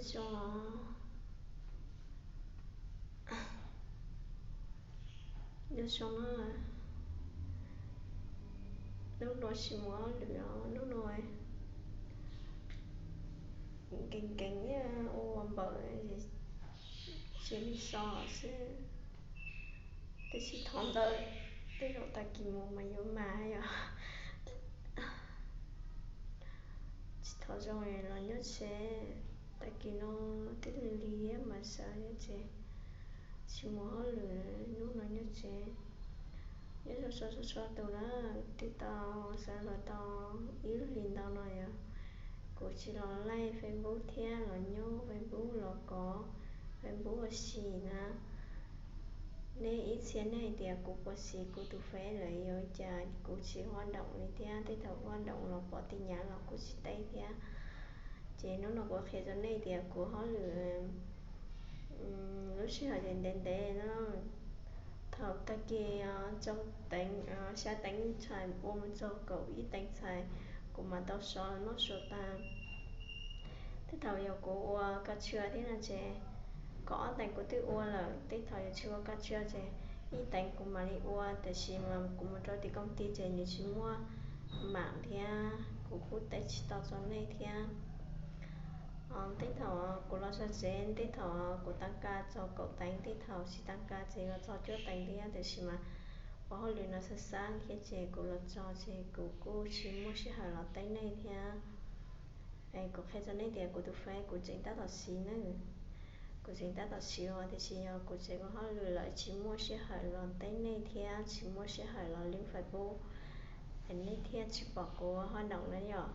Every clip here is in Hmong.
Zoo, nyob zoo na, lub no tsis muaj hauj lwm os, lub no nkees nkees ua npaum cia li so xwb. Tab sis thov ntawd tej zaum tag kis mus mas yuav mas yom. Tsis thov zoo los nyob tsev, tag kis no twb lig lig mas sawv nyob tsev, tsis mus hauj lwm, hnub no nyob tsev. Nyob zoo txhua txhua tus na, twb tau sawv los tau ib lub hlis ntau no yom. Kuv tsis los laij Facebook thiab los nyob Facebook los kov Facebook ua si na. Nej ib txhia nej hais tias kuv puas siv kuv tus Face lawm, yuav cas kuv tsis hua doom li thiab, tej thaum hua doom los pom tin nhắn los kuv tsis teb thiab. Ces hnub no kuv qhia rau nej tias kuv hauj lwm lub sij hawm ces ntev ntev no, thaum tag kis rau teev, xya teev ntxhais ua mus txog kaum ib teev ntxhais, kuv mam tau sov los noj su tag. Tej thaum yog kuv ua kab tsua thiab no ces, kaum ob teev kuv twb ua lawm, tej thaum yog tsis ua kab tsua ces ib teev kuv mam li ua, tiam sis mas kuv mus rau tim koom tij ces nws tsis muaj mam thiab kuv kuj teb tsis tau rau nej thiab. Tej thaum kuv los txog tsev, tej thaum kuv tav ka txog kaum teev, tej thaum tsis tav ka ces los txog cuaj teev thiab, tiam sis mas ua hauj lwm no xab xab thiab ces kuv los txog ces kuv kuj tsis muaj sij hawm los teb nej thiab. Kuv qhia rau nej tias kuv tus Face kuv tseem tab tom siv ne, kuv tseem tab tom siv os, tiam sis yog kuv tseem ua hauj lwm lawm tsis muaj sij hawm los teb nej thiab tsis muaj sij hawm los lwb Facebook, es nej thiaj tsis pom kuv hua doom na yom.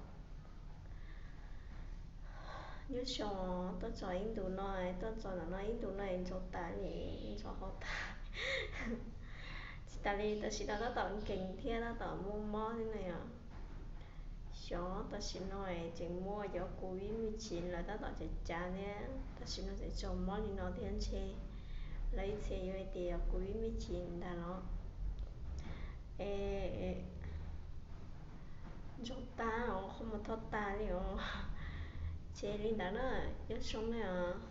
Nyob zoo, tuaj txog ib ntus no, tuaj txog ntawm no ib ntus no es ntxhov tas li, ntxhov hauv tas. Tsis tas li, tam sim no tab tom nkees thiab tab tom muaj mob thiab na yom. Xyov tam sim no es tseem muaj cov covid me chiv lawv tab tom cav cav thiab, tam sim no tseem tsaug mob li no thiab ntshe lawv ib txhia yuav hais tias covid me chiv ntag los. Es ntxhov tas os, qhov muag thoj tas li os. Ces li ntawd na, nyob zoo na os.